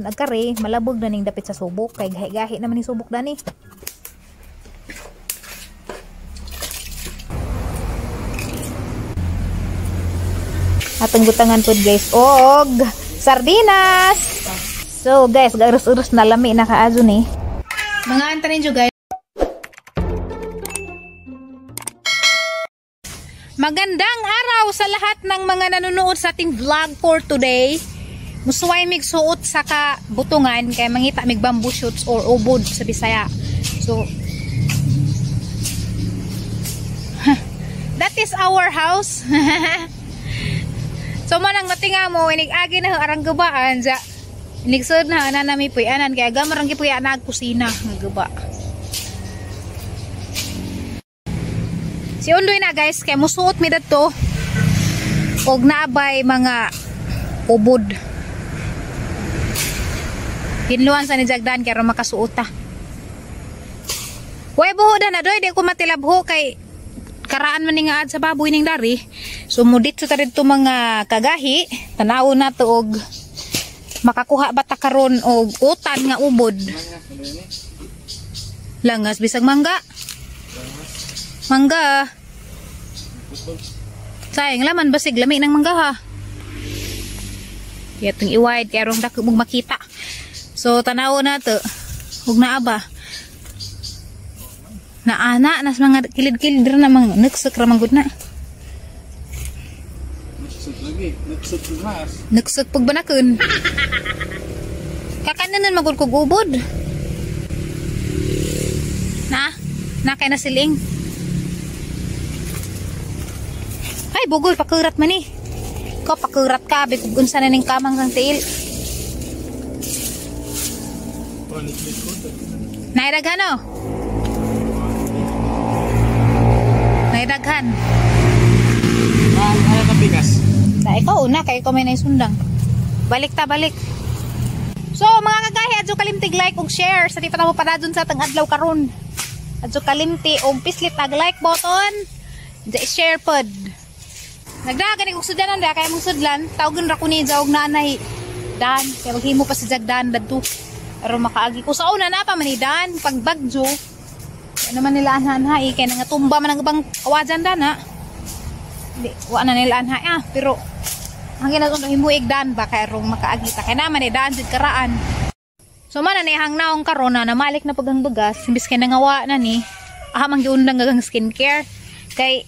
Nagkare malabog na ning dapit sa subok kay gahi-gahi naman ni subok dani. Atong butangan pod guys og sardinas. So guys, gaurus-urus na lami na kaadyo ni. Mga anta ninyo guys. Magandang araw sa lahat ng mga nanonood sa ating vlog for today. Musuway mig suot sa kabutungan kay mangita mig bamboo shoots or ubod sa Bisaya. So that is our house. So man ang matinga mo inig-agi na arang gubaan ja. Inigsud na ana nami puy-anan kay gamar ang gipuy ana ag kusina nga guba. Si Undoy na guys kay musuot mi dadto og naabay mga ubod. Hinluan sa ni Jagdan kay aron makasuot ta. Way buho na doy di ko matilabho kay karaan man ni nga ad sa baboy ning dari. So muditso ta didto mga kagahi, tanaw na to og makakuha ba ta karon og utan nga ubod. Langas bisag mangga. Mangga. Sayang laman basig lami ng mangga ha. Yatong i-wide kay aron dako mong makita. So tanaw na to ug naa ba. Naana nas mga kilid-kilid ra na mga nuksok ra man gud na. Nuksok lagi, nuksok mas. Nuksok pag banakon. Kakanan magud kog ubod. Na, na kay na siling. Ay bugol pakurat man ni. Ko pakurat ka bi kug unsa na ning kamang sang tiil. Nairaghan o? Nairaghan. Ano ka bigas? Na ikaw una kay ikaw may naisundang. Balik ta balik. So mga kagahi adyo kalimtig like ug share sa di pa tamo padadon sa atong adlaw karon. Adyo kalimti og pislit tag like button. Di share pod. Nagdagan ni kog sudlanan da kay mong sudlan, tawgon ra ko ni Jawg nanay Dan kay maghimo pa si Jagdan dadto. Aron makaagi ko sa una na pa man ni Dan pagbagyo. Ano man nila anha kay nangatumba man ang ubang kawajan dan ha. Di wa na nila anha ah, pero ang ginatong himuig dan ba kay aron makaagi ta kay naman ni Dan jud karaan. So man na hang naong karon na namalik na pagang bagas imbis kay nangawa na ni aha man giundang gagang skincare kay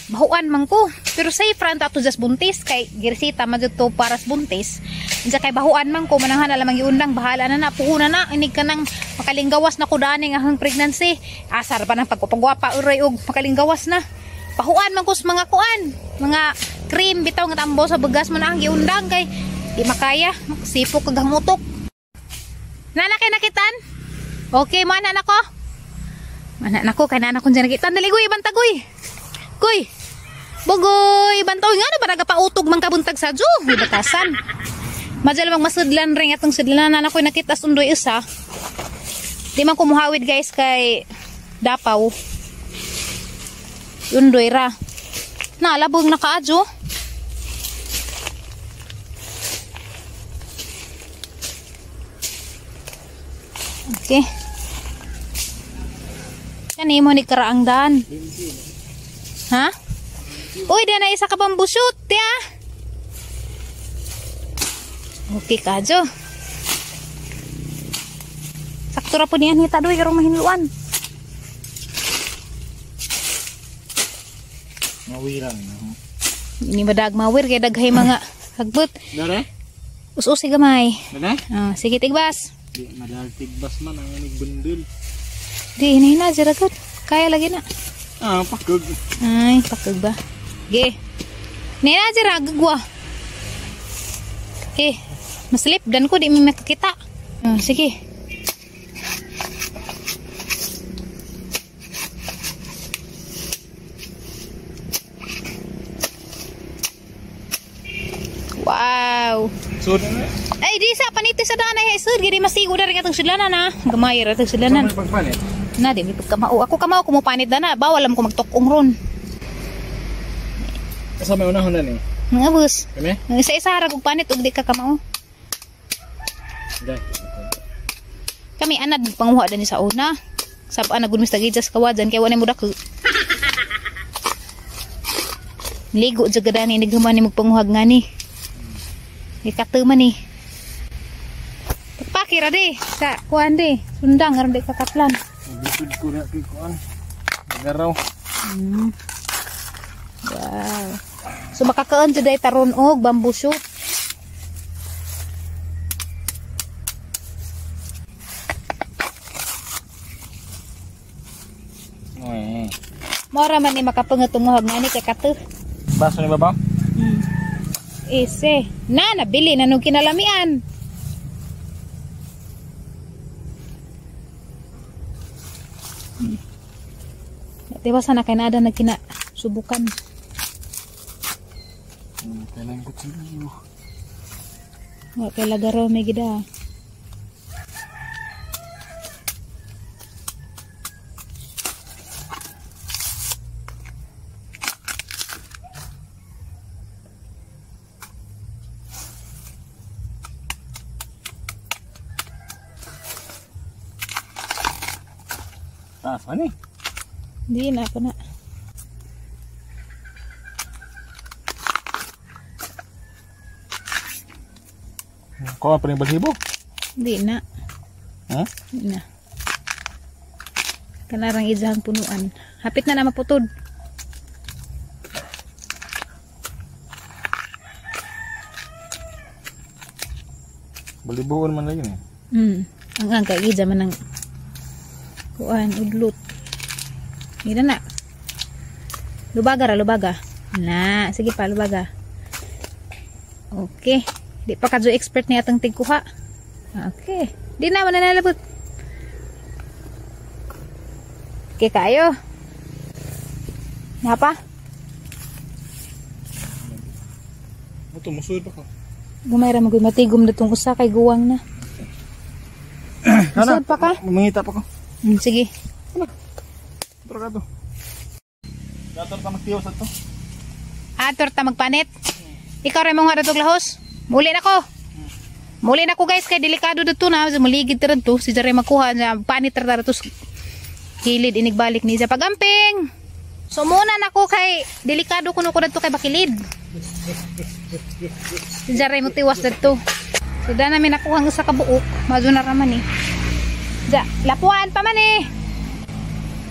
bahuan man ko pero safe ra ato just buntis kay giresita man jud to para sa buntis. Unsa kay bahuan man ko mananghan na lamang giundang bahala na na puuna na inig ka nang makalinggawas na ko dani nga ang pregnancy asar pa nang pagpagwapa uray og makalinggawas na bahuan man ko sa mga kuan mga cream bitaw nga tambo sa bagas mo na ang giundang kay di makaya sipok kag hangutok. Nana kay nakitan? Okay mana nako? Mana nako kay nana kon nakitan dali goy bantagoy. Kuy. Bugoy bantoy nga no ba nagapautog man kabuntag sa ju batasan. Madjal mang masudlan ring atong sudlanan na ako'y nakita sundoy isa. Di man kumuhawid guys kay dapaw. Undoy ra. Na labog na kaadyo. Okay. Kani mo ni karaang daan. Ha? Uy, di na isa ka bamboo shoot, ya. Okay kadyo. Sakto ra po niyan hita doy karong mahinluan. Mawirang na. Ini madag mawir kay daghay mga hagbot. Dare? Us-usi gamay. Dare? Ah, sige tigbas. Di madag tigbas man ang inig bundol. Di hinahina jira gud. Kaya lagi na. Ah, pakog. Ay, pakog ba? Ge. Nina jira gugwa. Eh, maslip dan ko di mi makakita. Ah, sige. Wow. Sud. Ay, di sa paniti sa daan ay sud gidi masigo na rin atong sudlanan na. Gamay ra atong sudlanan. Na di mi pagkamao. Ako kamao kumupanit na. Bawal am ko magtukong ron. Asa may unahon na ni? Mga bus. Kami? Isa-isa ra kog panit og di ka kamao. Dai. Kami anad panguha dani sa una. Sab ana gud mista gijas kawajan kay wala mo dako. Ligo jud dani nighuman ni magpanguhag ngani. Ikatuma ni. Pakira di sa kuan di. Sundang aron di kakaplan. Bisud ko na kay kuan. Nagaraw. Wow. So makakaan jud ay taron og bamboo shoot. Oy. Mora man ni makapangat tumuhag ngani kay kato. Baso ni baba? Ese, na nabili na nung kinalamian. Diba sana kay naada na kina subukan. Kailangan kutsilyo. Wa kay lagaro may gida. Taas man eh. Hindi na ako na. Kuha pa rin balhibo. Hindi na. Ha? Hindi na. Kanarang ijahang punuan. Hapit na na maputod. Balibuon man lagi ni. Ang kay ija man ang kuan udlot. Hindi na na. Lubaga ra, lubaga. Na, sige pa, lubaga. Okay. Di pa kadyo expert ni atong tigkuha. Okay. Di na, wala nalabot. Okay, kayo. Napa? Ito, musuod pa ko. Gumay ra magud matigom na tong usa kay guwang na. Musuod pa ka? Mangita pa ko. Sige. Tara ka to. Dator ta magtiyaw sa to. Ator ta magpanit. Ikaw ra mong haratog lahos. Muli na ko. Muli na ko guys kay delikado dito na muligid ta to si Jare makuha na panit ra to kilid inigbalik ni sa pagamping. So muna na ko kay delikado kuno ko dito kay bakilid. Si Jare mo tiwas dito. So da namin nakuha ang usa ka buok, madyo na ra man eh. Ja, lapuan pa man eh.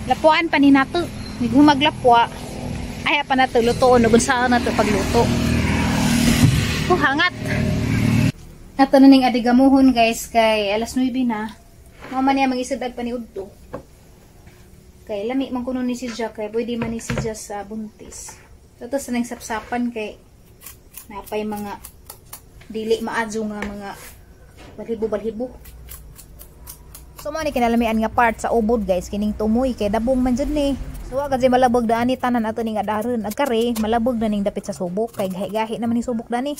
Lapuan pa ni nato. Nigumaglapwa. Ay pa nato lutoon ug unsa na to pagluto. Oh, hangat. Ato na ning adigamuhon guys kay alas 9 na. Mao man niya mangisad pa ni udto. Kay lami man kuno ni si Jack kay pwede man ni si Jack sa buntis. Ato sa ning sapsapan kay napay mga dili maadyo nga mga balhibo-balhibo. So mo ni kinalamian nga part sa ubod guys kining tumoy kay dabong man jud ni. So wa gid malabog dani tanan ato ning adaron agkare malabog na ning dapit sa subok kay gahi-gahi naman ni subok dani.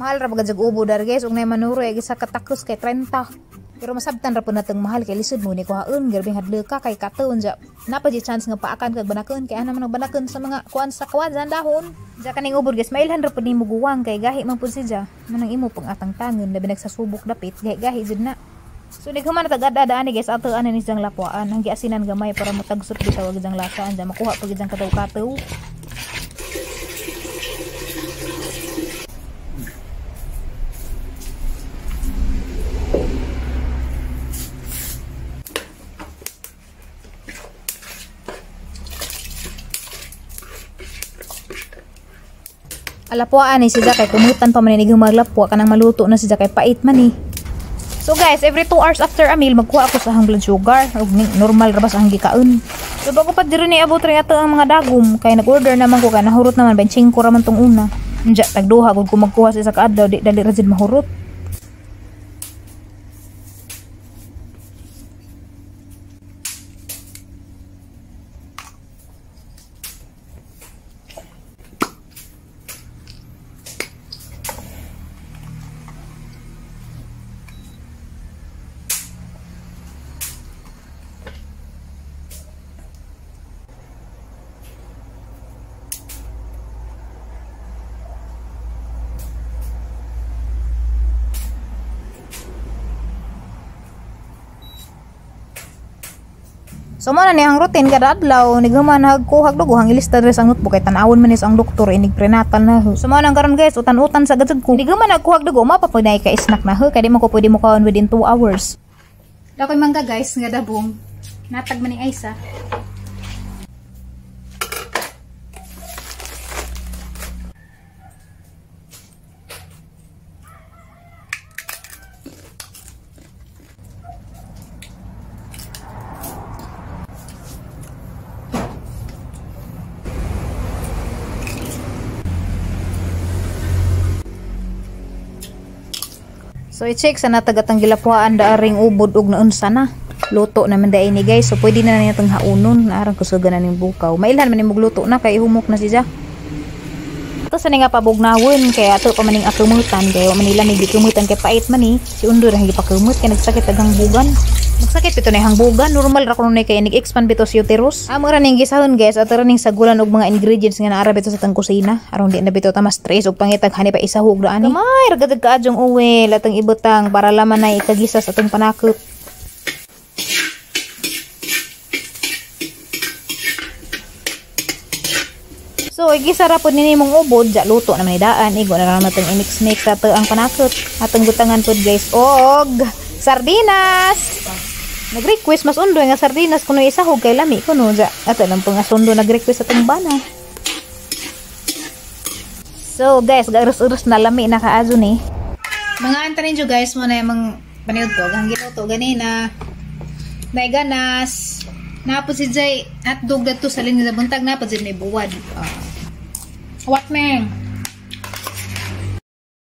Mahal ra bagad jag ubo dar guys ug nay manuro ay isa katakos kay 30. Pero masabtan ra pud natong mahal kay lisod mo ni kuhaon, grabeng hadlok ka kay katuon ja. Napa di chance nga paakan kag banakon kay ana man ang banakon sa mga kuan sa kawajan dahon. Ja kaning ubod guys, mailhan ra pud nimo guwang kay gahi man pud siya. Manang imo pang atang tangon labi nagsasubok dapit, gahi-gahi jud na. So nighuman na tag-ada ani guys, ato ani ni siyang lapuan, ang giasinan gamay para matagsot bitaw og jang lasaan ja makuha pag jang kataw-kataw. Alapuan ni si Jack kay kumutan pa man ni gumaglapwa kanang maluto na si Jack kay pait man ni. So guys, every 2 hours after a meal magkuha ako sa hang blood sugar ug normal ra ba sa hang gikaon. So bago pa diri ni abot ra ato ang mga dagom kay nag-order naman ko kay nahurot naman 25 ra man tong una. Unja tagduha gud ko magkuha sa isa ka adlaw di dali ra jud mahurot. So mo na ni ang routine kada adlaw, nighuman hagkuhag dugo hang ilista diri sa notebook kay tan-awon man ni sa ang doktor inig prenatal na ho. So mo nang karon guys, utan-utan sa gajud ko. Nighuman hagkuhag dugo, mapa pud na ka snack na ho kay di mo ko pwede mo kaon within 2 hours. Dakoy mangga guys nga dabong. Natag man ni Aisa. So i-check sa natagatang gilapuan daaring ubod og naunsa na. Luto naman dai ni guys. So pwede na niya tong haunon. Naarang kusugan na ning bukaw. Mailhan man nimog luto na kay humok na siya. Ato sa nga pabugnawon kay ato pa maning akumutan kay wa man nila may gikumutan kay pait man ni. Si Undo ra gipakumot kay nagsakit agang bugan. Nagsakit bito na hangbugan, normal ra kuno ni kay nig-expand bito sa uterus. Amo ra ning gisahon guys, ato ra ning sagulan og mga ingredients nga naara bito sa tang kusina. Aron di na bito ta mas stress og pangitag hani pa isahog ra ani. Kamay ra gud kaadjong oil atong ibutang para laman na ikagisa sa atong panakop. So igisa ra pud nini mong ubod, ja luto na man daan, igo na ra natong i-mix-mix ato ang panakot. Atong butangan pud guys og sardinas. Nag-request mas undoy nga sardinas kuno isahog kay lami kuno ja. Ato lang po nga sundo nag-request atong bana. So guys, gaurus-urus na lami na kaazo ni. Mga anta ninyo guys, mo na yung paniud ko, ang giluto ganina. Naiganas. Napod si Jay hotdog dadto sa linya sa buntag, napod si may buwad. What man?